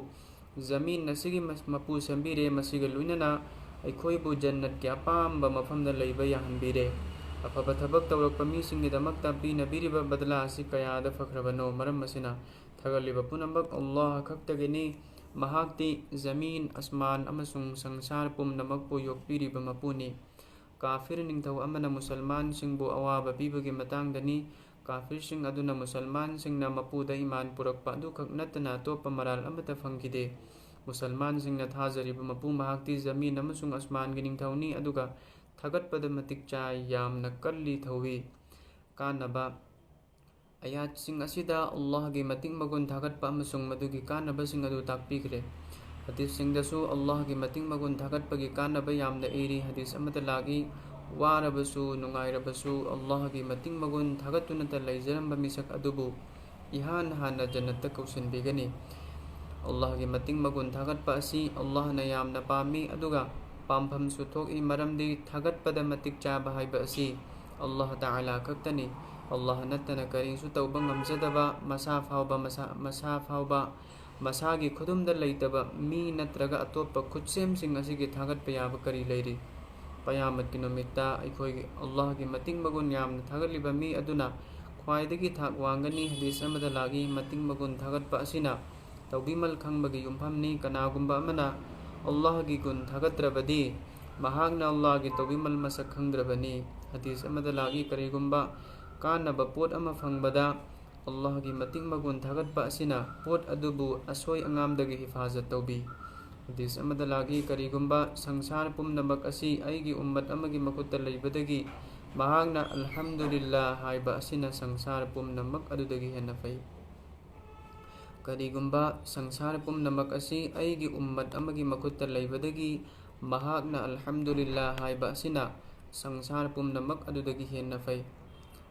ꯖꯃꯤꯟ ꯑꯁꯤꯒꯤ ꯃ-, ꯃꯄꯨ ꯁꯦꯝꯕꯤꯔꯦ, ꯃꯁꯤꯒ ꯂꯣꯏꯅꯅ ꯑꯩꯈꯣꯏꯕꯨ ꯖꯟꯅꯠꯀꯤ ꯑꯄꯥꯝꯕ ꯃꯐꯝꯗ ꯂꯩꯕ ꯌꯥꯍꯟꯕꯤꯔꯦ"꯫ ꯑꯐꯕ ꯊꯕꯛ ꯇꯧꯔꯛꯄ ꯃꯤꯁꯤꯡꯒꯤꯗꯃꯛꯇ ꯄꯤꯅꯕꯤꯔꯤꯕ ꯕꯗꯂꯥ ꯑꯁꯤ ꯀꯌꯥꯗ ꯐꯈ꯭ꯔꯕꯅꯣ! ꯃꯔꯝ ꯑꯁꯤꯅ, ꯊꯥꯒꯠꯂꯤꯕ ꯄꯨꯝꯅꯃꯛ ꯑꯜꯂꯥꯍ ꯈꯛꯇꯒꯤꯅꯤ꯫ ꯃꯍꯥꯛꯇꯤ ꯖꯃꯤꯟ, ꯑꯁꯃꯥꯟ ꯑꯃꯁꯨꯡ ꯁꯪꯁꯥꯔ ꯄꯨꯝꯅꯃꯛꯄꯨ ꯌꯣꯛꯄꯤꯔꯤꯕ ꯃꯄꯨꯅꯤ꯫ ꯀꯥꯐꯤꯔ ꯅꯤꯡꯊꯧ ꯑꯃꯅ ꯃꯨꯁꯜꯃꯥꯟꯁꯤꯡꯕꯨ ꯑꯋꯥꯕ ꯄꯤꯕꯒꯤ ꯃꯇꯥꯡꯗꯅꯤ꯫ ꯀꯥꯐꯤꯔꯁꯤꯡ ꯑꯗꯨꯅ ꯃꯨꯁꯜꯃꯥꯟꯁꯤꯡꯅ ꯃꯄꯨꯗ ꯏꯃꯥꯟ ꯄꯨꯔꯛꯄ ꯑꯗꯨꯈꯛ ꯅꯠꯇꯅ ꯑꯇꯣꯞꯄ ꯃꯔꯥꯜ ꯑꯃꯠꯇ ꯐꯪꯈꯤꯗꯦ꯫ ꯃꯨꯁꯜꯃꯥꯟꯁꯤꯡꯅ ꯊꯥꯖꯔꯤꯕ ꯃꯄꯨ ꯃꯍꯥꯛꯇꯤ ꯖꯃꯤꯟ ꯑꯃꯁꯨꯡ ꯑꯁꯃꯥꯟꯒꯤ ꯅꯤꯡꯊꯧꯅꯤ, ꯑꯗꯨꯒ ꯊꯥꯒꯠꯄꯗ ꯃꯇꯤꯛ ꯆꯥꯏ, ꯌꯥꯝꯅ ꯀꯜꯂꯤ, ꯊꯧꯏ꯫ ꯀꯥꯟꯅꯕ꯫ ꯑꯌꯥꯠꯁꯤꯡ ꯑꯁꯤꯗ ꯑꯜꯂꯥꯍꯒꯤ ꯃꯇꯤꯛ ꯃꯒꯨꯟ ꯊꯥꯒꯠꯄ ꯑꯃꯁꯨꯡ ꯃꯗꯨꯒꯤ ꯀꯥꯟꯅꯕꯁꯤꯡ ꯑꯗꯨ ꯇꯥꯛꯄꯤꯈ꯭ꯔꯦ꯫ ꯍꯗꯤꯁꯁꯤꯡꯗꯁꯨ ꯑꯜꯂꯥꯍꯒꯤ ꯃꯇꯤꯛ ꯃꯒꯨꯟ ꯊꯥꯒꯠꯄꯒꯤ ꯀꯥꯟꯅꯕ ꯌꯥꯝꯅ ꯏꯔꯤ꯫ ꯍꯗꯤꯁ ꯑꯃꯗ ꯂꯥꯛꯏ, "ꯋꯥꯔꯕꯁꯨ, ꯅꯨꯡꯉꯥꯏꯔꯕꯁꯨ, ꯑꯜꯂꯥꯍꯒꯤ ꯃꯇꯤꯛ ꯃꯒꯨꯟ ꯊꯥꯒꯠꯇꯨꯅꯇ ꯂꯩꯖꯔꯝꯕ ꯃꯤꯁꯛ ꯑꯗꯨꯕꯨ ꯏꯍꯥꯟ ꯍꯥꯟꯅ ꯖꯟꯅꯠꯇ ꯀꯧꯁꯤꯟꯕꯤꯒꯅꯤ"꯫ ꯑꯜꯂꯥꯍꯒꯤ ꯃꯇꯤꯛ ꯃꯒꯨꯟ ꯊꯥꯒꯠꯄ ꯑꯁꯤ ꯑꯜꯂꯥꯍꯅ ꯌꯥꯝꯅ ꯄꯥꯝꯃꯤ, ꯑꯗꯨꯒ ꯄꯥꯝꯐꯝꯁꯨ ꯊꯣꯛꯏ, ꯃꯔꯝꯗꯤ ꯊꯥꯒꯠꯄꯗ ꯃꯇꯤꯛ ꯆꯥꯕ ꯍꯥꯏꯕ ꯑꯁꯤ ꯑꯜꯂꯥꯍ ꯇꯥꯂꯥ ꯈꯛꯇꯅꯤ꯫ ꯑꯜꯂꯥꯍ ꯅꯠꯇꯅ ꯀꯔꯤꯁꯨ ꯇꯧꯕ ꯉꯝꯖꯗꯕ, ꯃꯁꯥ ꯐꯥꯎꯕ, ꯃꯁꯥ, ꯃꯁꯥ ꯐꯥꯎꯕ ꯃꯁꯥꯒꯤ ꯈꯨꯗꯨꯝꯗ ꯂꯩꯇꯕ ꯃꯤ ꯅꯠꯇ꯭ꯔꯒ ꯑꯇꯣꯞꯄ ꯈꯨꯠꯁꯦꯝꯁꯤꯡ ꯑꯁꯤꯒꯤ ꯊꯥꯒꯠꯄ ꯌꯥꯕ ꯀꯔꯤ ꯂꯩꯔꯤ? ꯀꯌꯥꯃꯠꯀꯤ ꯅꯨꯃꯤꯠꯇ ꯑꯩꯈꯣꯏꯒꯤ ꯑꯜꯂꯥꯍꯒꯤ ꯃꯇꯤꯛ ꯃꯒꯨꯟ ꯌꯥꯝꯅ ꯊꯥꯒꯠꯂꯤꯕ ꯃꯤ ꯑꯗꯨꯅ ꯈ꯭ꯋꯥꯏꯗꯒꯤ ꯊꯥꯛ ꯋꯥꯡꯒꯅꯤ꯫ ꯍꯗꯤꯁ ꯑꯃꯗ ꯂꯥꯛꯏ, ꯃꯇꯤꯛ ꯃꯒꯨꯟ ꯊꯥꯒꯠꯄ ꯑꯁꯤꯅ ꯇꯧꯕꯤꯃꯜ ꯈꯪꯕꯒꯤ ꯌꯨꯝꯐꯝꯅꯤ꯫ ꯀꯅꯥꯒꯨꯝꯕ ꯑꯃꯅ ꯑꯜꯂꯥꯍꯒꯤ ꯒꯨꯟ ꯊꯥꯒꯠꯇ꯭ꯔꯕꯗꯤ, ꯃꯍꯥꯛꯅ ꯑꯜꯂꯥꯍꯒꯤ ꯇꯧꯕꯤꯃꯜ ꯃꯁꯛ ꯈꯪꯗ꯭ꯔꯕꯅꯤ꯫ ꯍꯗꯤꯁ ꯑꯃꯗ ꯂꯥꯛꯏ, ꯀꯔꯤꯒꯨꯝꯕ ꯀꯥꯟꯅꯕ ꯄꯣꯠ ꯑꯃ ꯐꯪꯕꯗ ꯑꯜꯂꯥꯍꯒꯤ ꯃꯇꯤꯛ ꯃꯒꯨꯟ ꯊꯥꯒꯠꯄ ꯑꯁꯤꯅ ꯄꯣꯠ ꯑꯗꯨꯕꯨ ꯑꯁꯣꯏ ꯑꯉꯥꯝꯗꯒꯤ ꯍꯤꯐꯥꯖꯠ ꯇꯧꯕꯤ꯫ ꯍꯗꯤꯁ ꯑꯃꯗ ꯂꯥꯛꯏ, ꯀꯔꯤꯒꯨꯝꯕ ꯁꯪꯁꯥꯔ ꯄꯨꯝꯅꯃꯛ ꯑꯁꯤ ꯑꯩꯒꯤ ꯎꯝꯃꯠ ꯑꯃꯒꯤ ꯃꯈꯨꯠꯇ ꯂꯩꯕꯗꯒꯤ ꯃꯍꯥꯛꯅ "ꯑꯜꯍꯝꯗꯨꯂꯤꯜꯂꯥꯍ" ꯍꯥꯏꯕ ꯑꯁꯤꯅ ꯁꯪꯁꯥꯔ ꯄꯨꯝꯅꯃꯛ ꯑꯗꯨꯗꯒꯤ ꯍꯦꯟꯅ ꯐꯩ꯫ ꯀꯔꯤꯒꯨꯝꯕ ꯁꯪꯁꯥꯔ ꯄꯨꯝꯅꯃꯛ ꯑꯁꯤ ꯑꯩꯒꯤ ꯎꯝꯃꯠ ꯑꯃꯒꯤ ꯃꯈꯨꯠꯇ ꯂꯩꯕꯗꯒꯤ ꯃꯍꯥꯛꯅ "ꯑꯜꯍꯝꯗꯨꯂꯤꯜꯂꯥꯍ" ꯍꯥꯏꯕ ꯑꯁꯤꯅ ꯁꯪꯁꯥꯔ ꯄꯨꯝꯅꯃꯛ ꯑꯗꯨꯗꯒꯤ ꯍꯦꯟꯅ ꯐꯩ꯫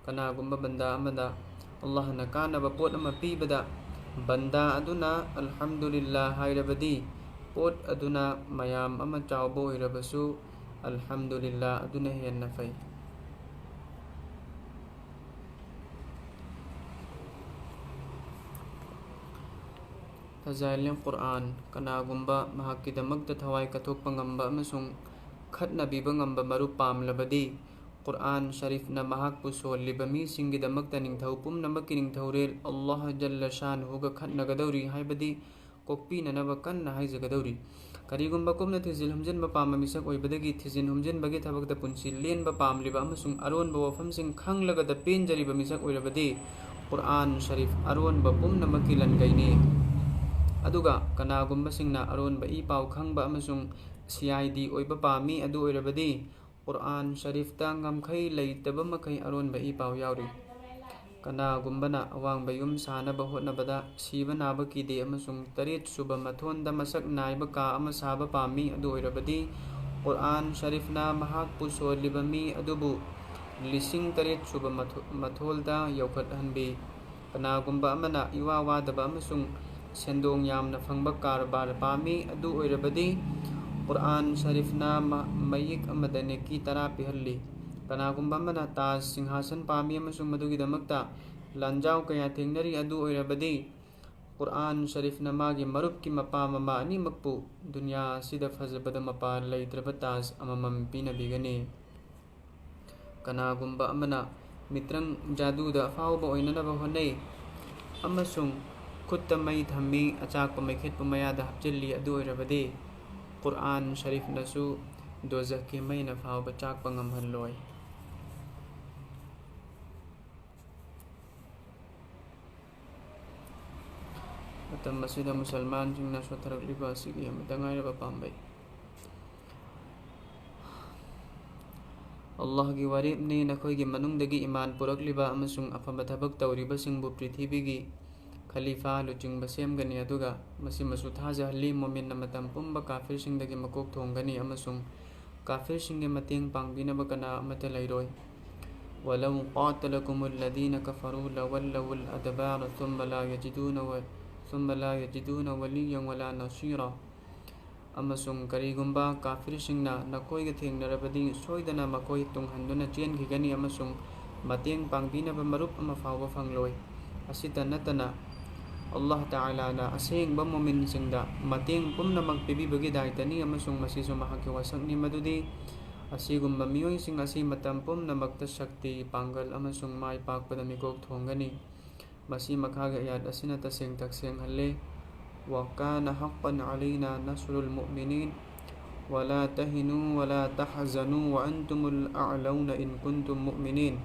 ꯀꯅꯥꯒꯨꯝꯕ ꯕꯟꯗꯥ ꯑꯃꯗ ꯑꯜꯂꯥꯍꯅ ꯀꯥꯟꯅꯕ ꯄꯣꯠ ꯑꯃ ꯄꯤꯕꯗ ꯕꯟꯗꯥ ꯑꯗꯨꯅ "ꯑꯜꯍꯝꯗꯨꯂꯤꯜꯂꯥꯍ" ꯍꯥꯏꯔꯕꯗꯤ, ꯄꯣꯠ ꯑꯗꯨꯅ ꯃꯌꯥꯝ ꯑꯃ ꯆꯥꯎꯕ ꯑꯣꯏꯔꯕꯁꯨ "ꯑꯜꯍꯝꯗꯨꯂꯤꯜꯂꯥꯍ" ꯑꯗꯨꯅ ꯍꯦꯟꯅ ꯐꯩ꯫ ꯐꯖꯥꯏꯂꯤꯝ ꯀꯨꯔꯑꯥꯟ, ꯀꯅꯥꯒꯨꯝꯕ ꯃꯍꯥꯛꯀꯤꯗꯃꯛꯇ ꯊꯋꯥꯏ ꯀꯠꯊꯣꯛꯄ ꯉꯝꯕ ꯑꯃꯁꯨꯡ ꯈꯠꯅꯕꯤꯕ ꯉꯝꯕ ꯃꯔꯨꯞ ꯄꯥꯝꯂꯕꯗꯤ, ꯀꯨꯔꯥꯟ ꯁꯔꯤꯐꯅ ꯃꯍꯥꯛꯄꯨ ꯁꯣꯜꯂꯤꯕ ꯃꯤꯁꯤꯡꯒꯤꯗꯃꯛꯇ ꯅꯤꯡꯊꯧ ꯄꯨꯝꯅꯃꯛꯀꯤ ꯅꯤꯡꯊꯧꯔꯦꯜ ꯑꯜꯂꯥꯍ ꯖꯜꯂ ꯁꯥꯟꯍꯨꯒ ꯈꯠꯅꯒꯗꯧꯔꯤ ꯍꯥꯏꯕꯗꯤ ꯀꯣꯛꯄꯤꯅꯅꯕ ꯀꯟꯅ ꯍꯥꯏꯖꯒꯗꯧꯔꯤ꯫ ꯀꯔꯤꯒꯨꯝꯕ ꯀꯨꯞꯅ ꯊꯤꯖꯤꯜ ꯍꯨꯝꯖꯤꯟꯕ ꯄꯥꯝꯕ ꯃꯤꯁꯛ ꯑꯣꯏꯕꯗꯒꯤ ꯊꯤꯖꯤꯟ ꯍꯨꯝꯖꯤꯟꯕꯒꯤ ꯊꯕꯛꯇ ꯄꯨꯟꯁꯤ ꯂꯦꯟꯕ ꯄꯥꯝꯂꯤꯕ ꯑꯃꯁꯨꯡ ꯑꯔꯣꯟꯕ ꯋꯥꯐꯝꯁꯤꯡ ꯈꯪꯂꯒꯗ ꯄꯦꯟꯖꯔꯤꯕ ꯃꯤꯁꯛ ꯑꯣꯏꯔꯕꯗꯤ ꯀꯨꯔꯥꯟ ꯁꯔꯤꯐ ꯑꯔꯣꯟꯕ ꯄꯨꯝꯅꯃꯛꯀꯤ ꯂꯟꯒꯩꯅꯤ꯫ ꯑꯗꯨꯒ ꯀꯅꯥꯒꯨꯝꯕꯁꯤꯡꯅ ꯑꯔꯣꯟꯕ ꯏ ꯄꯥꯎ ꯈꯪꯕ ꯑꯃꯁꯨꯡ ꯁꯤ ꯑꯥꯏ ꯗꯤ ꯑꯣꯏꯕ ꯄꯥꯝꯃꯤ, ꯑꯗꯨ ꯑꯣꯏꯔꯕꯗꯤ ꯀꯨꯔꯥꯟ ꯁꯔꯤꯐꯇ ꯉꯝꯈꯩ ꯂꯩꯇꯕ ꯃꯈꯩ ꯑꯔꯣꯟꯕ ꯏ ꯄꯥꯎ ꯌꯥꯎꯔꯤ꯫ ꯀꯅꯥꯒꯨꯝꯕꯅ ꯑꯋꯥꯡꯕ ꯌꯨꯝ ꯁꯥꯅꯕ ꯍꯣꯠꯅꯕꯗ ꯁꯤꯕ ꯅꯥꯕ ꯀꯤꯗꯦ ꯑꯃꯁꯨꯡ ꯇꯔꯦꯠ ꯁꯨꯕ ꯃꯊꯣꯟꯗ ꯃꯁꯛ ꯅꯥꯏꯕ ꯀꯥ ꯑꯃ ꯁꯥꯕ ꯄꯥꯝꯃꯤ, ꯑꯗꯨ ꯑꯣꯏꯔꯕꯗꯤ ꯀꯨꯔꯥꯟ ꯁꯔꯤꯐꯅ ꯃꯍꯥꯛꯄꯨ ꯁꯣꯜꯂꯤꯕ ꯃꯤ ꯑꯗꯨꯕꯨ ꯂꯤꯁꯤꯡ ꯇꯔꯦꯠ ꯁꯨꯕ ꯃꯊꯣ-, ꯃꯊꯣꯜꯗ ꯌꯧꯈꯠꯍꯟꯕꯤ꯫ ꯀꯅꯥꯒꯨꯝꯕ ꯑꯃꯅ ꯏꯋꯥ ꯋꯥꯗꯕ ꯑꯃꯁꯨꯡ ꯁꯦꯟꯗꯣꯡ ꯌꯥꯝꯅ ꯐꯪꯕ ꯀꯔꯕꯥꯔ ꯄꯥꯝꯃꯤ, ꯑꯗꯨ ꯑꯣꯏꯔꯕꯗꯤ ꯀꯨꯔꯥꯟ ꯁꯔꯤꯐꯅ ꯃ-, ꯃꯌꯦꯛ ꯑꯃꯗ ꯅꯦꯀꯤ ꯇꯔꯥ ꯄꯤꯍꯜꯂꯤ꯫ ꯀꯅꯥꯒꯨꯝꯕ ꯑꯃꯅ ꯇꯥꯖ ꯁꯤꯡꯍꯥꯁꯟ ꯄꯥꯝꯃꯤ ꯑꯃꯁꯨꯡ ꯃꯗꯨꯒꯤꯗꯃꯛꯇ ꯂꯥꯟꯖꯥꯎ ꯀꯌꯥ ꯊꯦꯡꯅꯔꯤ, ꯑꯗꯨ ꯑꯣꯏꯔꯕꯗꯤ ꯀꯨꯔꯥꯟ ꯁꯔꯤꯐꯅ ꯃꯥꯒꯤ ꯃꯔꯨꯞꯀꯤ ꯃꯄꯥ ꯃꯃꯥ ꯑꯅꯤꯃꯛꯄꯨ ꯗꯨꯅꯤꯌꯥ ꯑꯁꯤꯗ ꯐꯖꯕꯗ ꯃꯄꯥ ꯂꯩꯇ꯭ꯔꯕ ꯇꯥꯖ ꯑꯃꯃꯝ ꯄꯤꯅꯕꯤꯒꯅꯤ꯫ ꯀꯅꯥꯒꯨꯝꯕ ꯑꯃꯅ ꯃꯤꯇ꯭ꯔꯪ ꯖꯥꯗꯨꯗ ꯑꯐꯥꯎꯕ ꯑꯣꯏꯅꯅꯕ ꯍꯣꯠꯅꯩ ꯑꯃꯁꯨꯡ ꯈꯨꯠꯇ ꯃꯩ ꯊꯝꯃꯤ, ꯑꯆꯥꯛꯄ ꯃꯩꯈꯦꯠꯄꯨ ꯃꯌꯥꯗ ꯍꯥꯞꯆꯤꯜꯂꯤ, ꯑꯗꯨ ꯑꯣꯏꯔꯕꯗꯤ ꯀꯨꯔꯥꯟ ꯁꯔꯤꯐꯅꯁꯨ ꯗꯣꯖꯈꯀꯤ ꯃꯩꯅ ꯐꯥꯎꯕ ꯆꯥꯛꯄ ꯉꯝꯍꯜꯂꯣꯏ꯫ ꯃꯇꯝ ꯑꯁꯤꯗ ꯃꯨꯁꯜꯃꯥꯟꯁꯤꯡꯅ ꯁꯣꯠꯊꯔꯛꯂꯤꯕ ꯑꯁꯤꯒꯤ ꯑꯃꯠꯇ ꯉꯥꯏꯔꯕ ꯄꯥꯝꯕꯩ꯫ ꯑꯜꯂꯥꯍꯒꯤ ꯋꯥꯔꯦꯞꯅꯤ, ꯅꯈꯣꯏꯒꯤ ꯃꯅꯨꯡꯗꯒꯤ ꯏꯃꯥꯟ ꯄꯨꯔꯛꯂꯤꯕ ꯑꯃꯁꯨꯡ ꯑꯐꯕ ꯊꯕꯛ ꯇꯧꯔꯤꯕꯁꯤꯡꯕꯨ ꯄ꯭ꯔꯤꯊꯤꯕꯤꯒꯤ ꯈꯂꯤꯐꯥ ꯂꯨꯆꯤꯡꯕ ꯁꯦꯝꯒꯅꯤ, ꯑꯗꯨꯒ ꯃꯁꯤꯃꯁꯨ ꯊꯥꯖꯍꯜꯂꯤ, ꯃꯣꯃꯤꯟꯅ ꯃꯇꯝ ꯄꯨꯝꯕ ꯀꯥꯐꯤꯔꯁꯤꯡꯗꯒꯤ ꯃꯀꯣꯛ ꯊꯣꯡꯒꯅꯤ ꯑꯃꯁꯨꯡ ꯀꯥꯐꯤꯔꯁꯤꯡꯒꯤ ꯃꯇꯦꯡ ꯄꯥꯡꯕꯤꯅꯕ ꯀꯅꯥ ꯑꯃꯠꯇ ꯂꯩꯔꯣꯏ꯫ ولو قاتلكم الذين كفروا لولوا الأدبار ثم لا يجدون و-، ثم لا يجدون وليا ولا نصيرا꯫ ꯑꯃꯁꯨꯡ ꯀꯔꯤꯒꯨꯝꯕ ꯀꯥꯐꯤꯔꯁꯤꯡꯅ ꯅꯈꯣꯏꯒ ꯊꯦꯡꯅꯔꯕꯗꯤ ꯁꯣꯏꯗꯅ ꯃꯈꯣꯏ ꯇꯨꯡꯍꯟꯗꯨꯅ ꯆꯦꯟꯈꯤꯒꯅꯤ ꯑꯃꯁꯨꯡ ꯃꯇꯦꯡ ꯄꯥꯡꯕꯤꯅꯕ ꯃꯔꯨꯞ ꯑꯃ ꯐꯥꯎꯕ ꯐꯪꯂꯣꯏ꯫ ꯑꯁꯤꯇ ꯅꯠꯇꯅ, ꯑꯜꯂꯥꯍ ꯇꯥꯂꯥꯅ ꯑꯁꯦꯡꯕ ꯃꯣꯃꯤꯟꯁꯤꯡꯗ ꯃꯇꯦꯡ ꯄꯨꯝꯅꯃꯛ ꯄꯤꯕꯤꯕꯒꯤ ꯗꯥꯏꯇꯅꯤ ꯑꯃꯁꯨꯡ ꯃꯁꯤꯁꯨ ꯃꯍꯥꯛꯀꯤ ꯋꯥꯁꯛꯅꯤ, ꯃꯗꯨꯗꯤ ꯑꯁꯤꯒꯨꯝꯕ ꯃꯤꯑꯣꯏꯁꯤꯡ ꯑꯁꯤ ꯃꯇꯝ ꯄꯨꯝꯅꯃꯛꯇ ꯁꯛꯇꯤ, ꯄꯥꯡꯒꯜ ꯑꯃꯁꯨꯡ ꯃꯥꯏ ꯄꯥꯛꯄꯗ ꯃꯤꯀꯣꯛ ꯊꯣꯡꯒꯅꯤ꯫ ꯃꯁꯤ ꯃꯈꯥꯒꯤ ꯑꯥꯌꯥꯠ ꯑꯁꯤꯅ ꯇꯁꯦꯡ ꯇꯛꯁꯦꯡꯍꯜꯂꯦ꯫ وَكَانَ حَقًّا عَلَيْنَا نَصْرُ الْمُؤْمِنِينَ وَلَا تَهِنُوا وَلَا تَحْزَنُوا وَأَنْتُمُ الْأَعْلَوْنَ إِنْ كُنْتُمْ مُؤْمِنِينَ.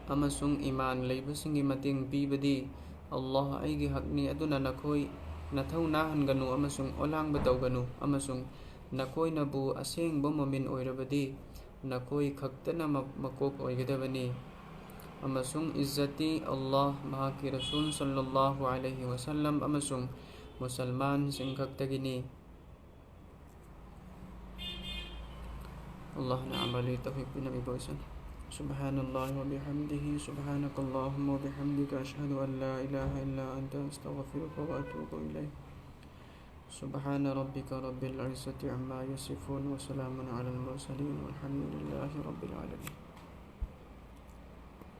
ꯑꯃꯁꯨꯡ ꯏꯃꯥꯟ ꯂꯩꯕꯁꯤꯡꯒꯤ ꯃꯇꯦꯡ ꯄꯤꯕꯗꯤ ꯑꯜꯂꯥꯍ ꯑꯩꯒꯤ ꯍꯛꯅꯤ, ꯑꯗꯨꯅ ꯅꯈꯣꯏ ꯅꯊꯧ ꯅꯥꯍꯟꯒꯅꯨ ꯑꯃꯁꯨꯡ ꯑꯣꯂꯥꯡꯕ ꯇꯧꯒꯅꯨ, ꯑꯃꯁꯨꯡ ꯅꯈꯣꯏꯅꯕꯨ ꯑꯁꯦꯡꯕ ꯃꯨꯃꯤꯟ ꯑꯣꯏꯔꯕꯗꯤ ꯅꯈꯣꯏ ꯈꯛꯇꯅ ꯃ-, ꯃꯀꯣꯛ ꯑꯣꯏꯒꯗꯕꯅꯤ꯫ ꯑꯃꯁꯨꯡ ꯏꯖ꯭ꯖꯠꯇꯤ ꯑꯜꯂꯥꯍ, ꯃꯍꯥꯛꯀꯤ ꯔꯁꯨꯜ ꯁꯜꯂꯜꯂꯥꯍꯨ ꯑꯂꯩꯍꯤ ꯋꯁꯜꯂꯝ ꯑꯃꯁꯨꯡ ꯃꯨꯁꯜꯃꯥꯟꯁꯤꯡ ꯈꯛꯇꯒꯤꯅꯤ꯫ ꯑꯜꯂꯥꯍꯅ ꯑꯃꯜꯒꯤ ꯇꯧꯐꯤꯛ ꯄꯤꯅꯕꯤꯕ ꯑꯣꯏꯁꯅꯨ꯫ سبحان الله وبحمده، سبحانك اللهم وبحمدك، أشهد أن لا إله إلا أنت، أستغفرك وأتوب إليك. سبحان ربك رب العزة عما يصفون، وسلام على المرسلين، والحمد لله رب العالمين.